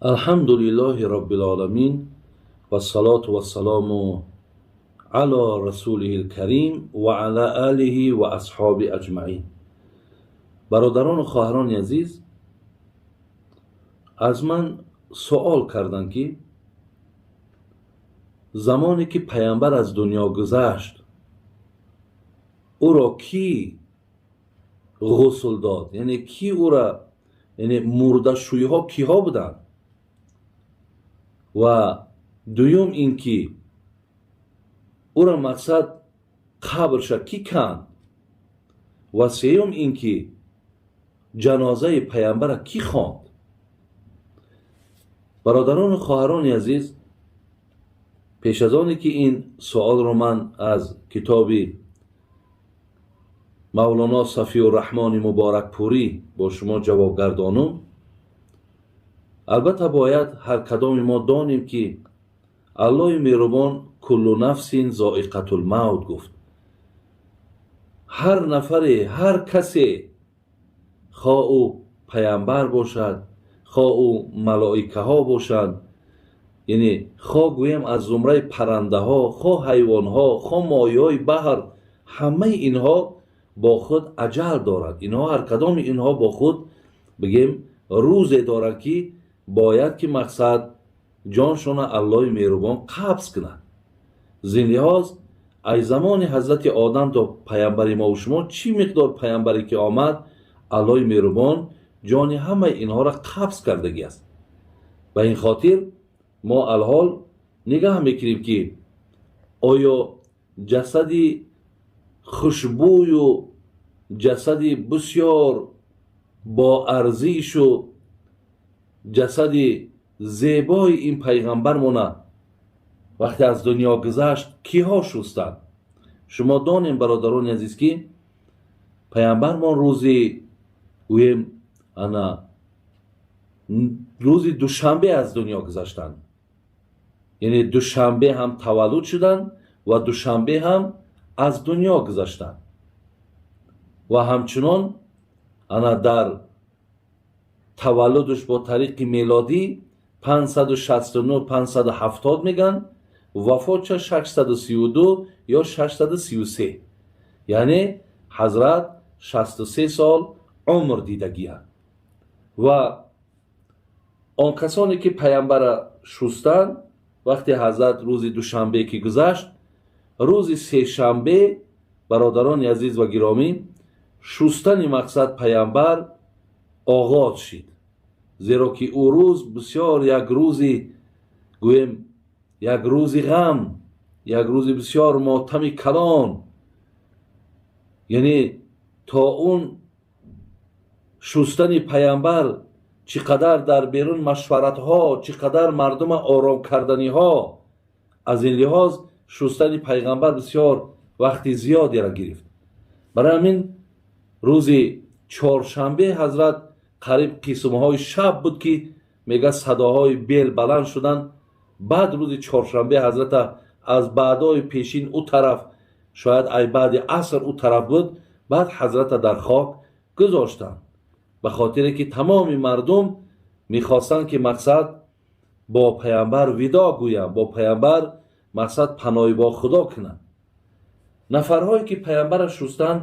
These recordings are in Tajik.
Алҳамду лиллоҳи роббил оламин, вассалоту вассалому ало расулиҳил карим ва ала олиҳи ва асҳоби аҷмаин. Бародарону хоҳарони азиз, аз ман суол карданд, ки замоне ки паямбар аз дунё гузашт, ӯро кӣ ғусл дод, яъне кӣ ӯра, яъне мурдашӯйҳо киҳо буданд? Ва дуюм ин ки ӯра, мақсад, қабрша кӣ канд? Ва сеюм ин ки ҷанозаи паямбара кӣ хонд? Бародарону хоҳарони азиз, пеш аз оне ки ин суолро ман аз китоби Мавлоно Сафиюрраҳмони Муборакпурӣ бо шумо ҷавоб гардонум, албатта, бояд ҳар кадоми мо донем, ки Аллоҳи меҳрубон «Куллу нафсин зоиқатул мавт» гуфт. Ҳар нафаре, ҳар касе, хоҳ ӯ паямбар бошад, хоҳ ӯ малоикаҳо бошанд, яъне хоҳ гӯем аз зумраи паррандаҳо, хоҳ ҳайвонҳо, хоҳ моҳиҳои баҳр, ҳамаи инҳо бо худ аҷал дорад. Инҳо, ҳар кадоми инҳо бо худ, бигем, рӯзе дорад, ки бояд ки, мақсад, ҷоншона Аллоҳи меҳрубон қабз кунад. Зин лиҳоз, аз замони ҳазрати Одам то паямбари мову шумо, чӣ миқдор паямбаре ки омад, Аллоҳи меҳрубон ҷони ҳамаи инҳоро қабз кардагӣ аст. Ба ин хотир мо алҳол нигаҳ мекунем, ки оё ҷасади хушбӯю ҷасади бисёр боарзишу ҷасади зебои ин пайғамбармона вақте аз дунё гузашт, киҳо шустанд? Шумо донем, бародарони азиз, ки паямбармон рӯзи, гӯем, ана рӯзи душанбе аз дунё гузаштанд, яъне душанбе ҳам таваллуд шуданд ва душанбе ҳам аз дунё гузаштанд. Ва ҳамчунон ана дар таваллудаш бо тариқи мелодӣ 569, 570 меган, вафотша 632 ё 633, яъне ҳазрат 63 сол умр дидагианд. Ва он касоне ки паямбара шустанд, вақте ҳазрат рӯзи душанбе ки гузашт, рӯзи сешанбе, бародарони азиз ва гиромӣ, шустани, мақсад, паямбар оғоз шид, зеро ки ӯ рӯз бисёр як рӯзи, гӯем, як рӯзи ғам, як рӯзи бисёр мотами калон, яъне то он шустани паямбар чӣ қадар дар берун машваратҳо, чӣ қадар мардума ором карданиҳо. Аз ин лиҳоз шустани пайғамбар бисёр вақти зиёдеро гирифт. Барои ҳамин рӯзи чоршанбе ҳазрат қариб қисмҳои шаб буд, ки мега садоҳои бел баланд шуданд. Баъд рӯзи чоршанбе ҳазрата аз баъдои пешин ӯ тараф, шояд ай баъди аср ӯ тараф буд, баъд ҳазрата дар хок гузоштанд, ба хотире ки тамоми мардум мехостанд, ки, мақсад, бо паямбар видоъ гӯянд, бо паямбар, мақсад, паноҳи бо Худо кунанд. Нафарҳое ки паямбара шустанд,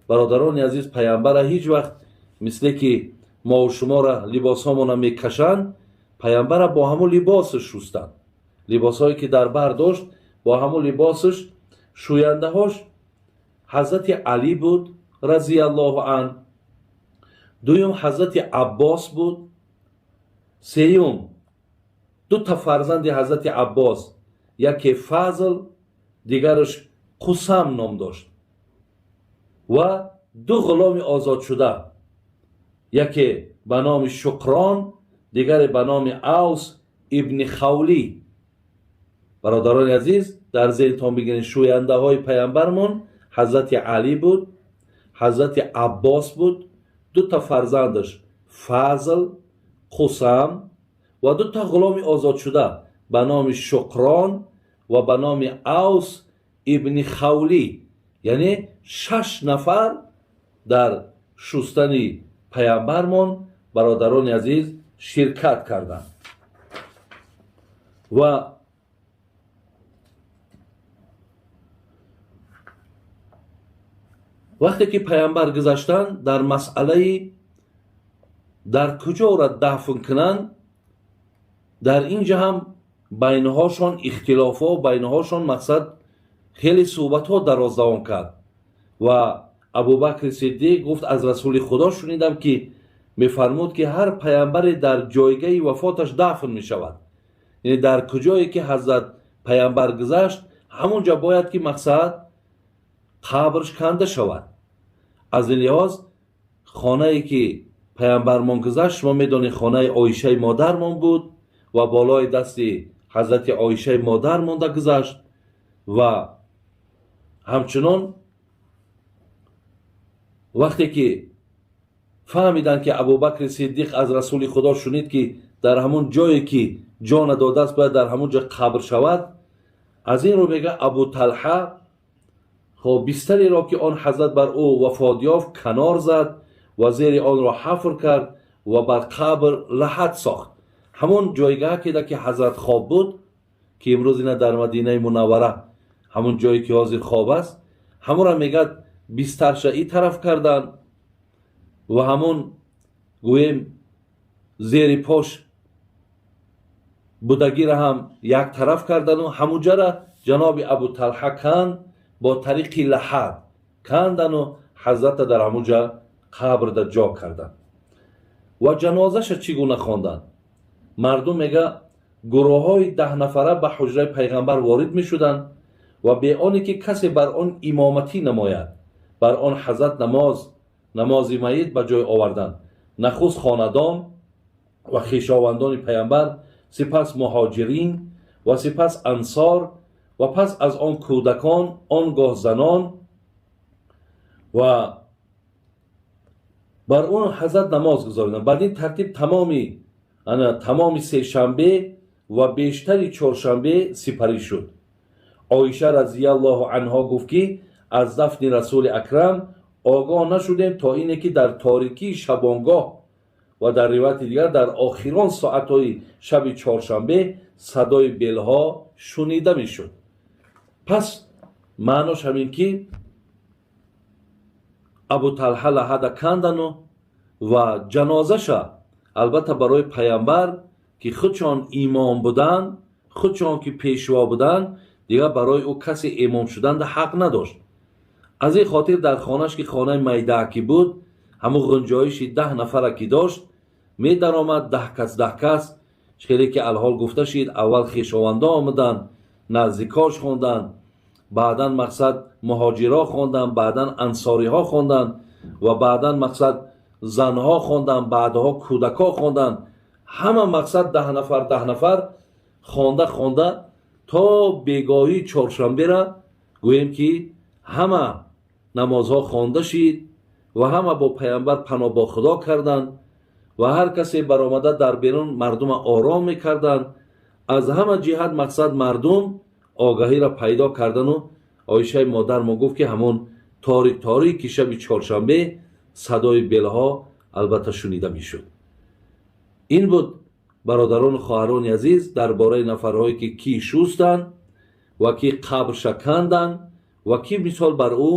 бародарони азиз, паямбара ҳеҷ вақт мисле ки мову шуморо либосҳомона мекашанд, паямбара бо ҳамун либосаш шустанд. Либосҳое ки дар бар дошт, бо ҳамун либосаш. Шӯяндаҳош ҳазрати Алӣ буд, разияллоҳу ан, дуюм ҳазрати Аббос буд, сеюм дута фарзанди ҳазрати Аббос, яке Фазл, дигараш Қусам ном дошт, ва ду ғуломи озодшуда, яке ба номи Шуқрон, дигаре ба номи Авс ибни Хавлӣ. Бародарони азиз, дар зеҳнтон бигиред: шӯяндаҳои паямбармон ҳазрати Алӣ буд, ҳазрати Аббос буд, дута фарзандаш Фазл, Қусам ва дута ғуломи озодшуда ба номи Шуқрон ва ба номи Авс ибни Хавлӣ, яъне шаш нафар дар шустани паямбармон, бародарони азиз, ширкат карданд. Ва вақте ки паямбар гузаштанд, дар масъалаи дар куҷоро дафн кунанд, дар ин ҷа ҳам байнҳошон ихтилофҳо, байнҳошон мақсад хеле суҳбатҳо дароз давом кард. Ва Абубакри Сиддиқ гуфт: аз Расули Худо шунидам, ки мефармуд, ки ҳар паямбаре дар ҷойгаҳи вафоташ дафн мешавад. Яъне дар куҷое ки ҳазрат паямбар гузашт, ҳамон ҷо бояд ки мақсад қабрш канда шавад. Аз ин лиҳоз хонае ки паямбармон гузашт, шумо медонед, хонаи Оишаи модармон буд ва болои дасти ҳазрати Оишаи модар монда гузашт. Ва ҳамчунон вақте ки фаҳмиданд, ки Абубакри Сиддиқ аз Расули Худо шунид, ки дар ҳамон ҷое ки ҷона додааст, бояд дар ҳамон ҷо қабр шавад, аз ин рӯ мега Абу Талҳа хоб бистареро, ки он ҳазрат бар ӯ вафот ёфт, канор зад ва зери онро ҳафр кард ва бар қабр лаҳат сохт. Ҳамон ҷойгаҳ ки ҳазрат хоб буд, ки имрӯз ина дар Мадинаи Мунаввара ҳамон ҷое ки ҳозир хоб аст, ҳамонро мегӯяд бистарша и тараф карданд ва ҳамон гӯем зери пош будагиро ҳам як тараф кардану ҳамунҷара ҷаноби Абу Талҳа канд, бо тариқи лаҳат кандану ҳазрата дар ҳамунҷа қабрда ҷо карданд. Ва ҷанозаша чӣ гуна хонданд? Мардум мега гурӯҳҳои 10 нафара ба ҳуҷраи пайғамбар ворид мешуданд ва бе оне ки касе бар он имоматӣ намояд, бар он ҳазрат намози майит ба ҷой оварданд. Нахуст хонадон ва хешовандони пайғамбар, сипас муҳоҷирин ва сипас ансор ва пас аз он кӯдакон, он гоҳ занон, ва бар он ҳазрат намоз гузориданд. Бад ин тартиб тамоми сешанбе ва бештари чоршанбе сипарӣ шуд. Оиша разияллоҳу анҳо гуфт, ки аз дафни Расули Акрам огоҳ нашудем то ине ки дар торикии шабонгоҳ ва дар ривояти дигар дар охирон соатҳои шаби чоршанбе садои белҳо шунида мешуд. Пас маънош ҳамин ки Абу Талҳа лаҳада кандану ва ҷанозаша албатта барои паямбар, ки худшон имом буданд, худшон ки пешво буданд, дигар барои ӯ касе имом шуданда ҳақ надошт. Аз ин хотир дар хонаш, ки хонаи майдааки буд, ҳамун ғунҷоиши 10 нафара ки дошт, медаромад 10 кас 10 кас, хеле ки алҳол гуфта шид, аввал хешовандо омаданд, наздикош хонданд, баъдан мақсад муҳоҷиро хонданд, баъдан ансориҳо хонданд ва баъдан мақсад занҳо хонданд, баъдҳо кӯдакҳо хонданд. Ҳама мақсад 10 нафар 10 нафар хонда хонда то бегоҳии чоршанбера гӯем ки ҳама намозҳо хонда шид ва ҳама бо паямбар паноҳ бо Худо карданд ва ҳар касе баромада дар берун мардума ором мекарданд. Аз ҳама ҷиҳат мақсад мардум огаҳиро пайдо кардану Оишаи модар мо гуфт, ки ҳамон торик торики шаби чоршанбе садои белҳо албатта шунида мешуд. Ин буд, бародарону хоҳарони азиз, дар бораи нафарҳое ки кӣ шустанд ва кӣ қабрша канданд ва кӣ мисол бар ӯ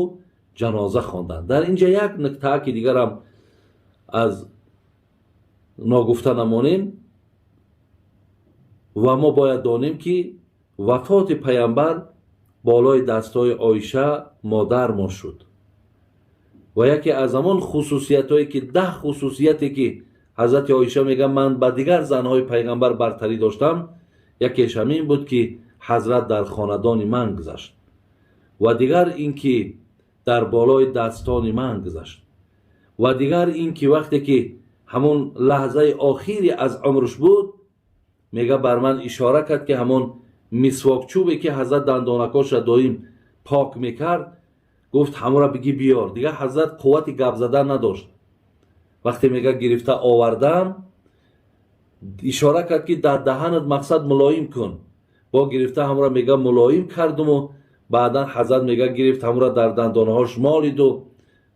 ҷаноза хонданд. Дар инҷа як нуктаа ки дигарам аз ногуфта намонем ва мо бояд донем, ки вафоти паямбар болои дастҳои Оиша модармон шуд ва яке аз ҳамон хусусиятҳое ки 10 хусусияте ки ҳазрати Оиша мегӯяд, ман ба дигар занҳои пайғамбар бартарӣ доштам, якеш ҳамин буд, ки ҳазрат дар хонадони ман гузашт ва дигар ин ки дар болои дастони ман гузашт ва дигар ин ки вақте ки ҳамон лаҳзаи охири аз умрш буд, мега бар ман ишора кард, ки ҳамон мисвокчӯбе ки ҳазрат дандонакоша доим пок мекард, гуфт: ҳамонро бигӣ биёр. Дигар ҳазрат қуввати гап задан надошт. Вақте мега гирифта овардам, ишора кард, ки дар даҳанат мақсад мулоим кун. Бо гирифта ҳамонро мега мулоим кардуму баъдан ҳазрат мега гирифт ҳамонро дар дандонаҳош молиду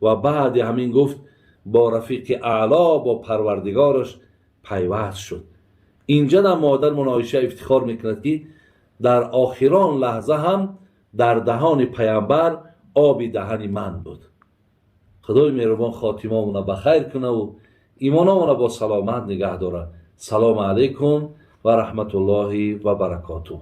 ва баъди ҳамин гуфт бо рафиқи аъло, бо Парвардигораш пайваст шуд. Инҷа дар модармон Оиша ифтихор мекунад, ки дар охирон лаҳза ҳам дар даҳони паямбар оби даҳани ман буд. Худои меҳрубон хотимамона ба хайр кунаву имономона бо саломат нигаҳ дорад. Салому алайкум ва раҳматуллоҳи ва баракотуҳ.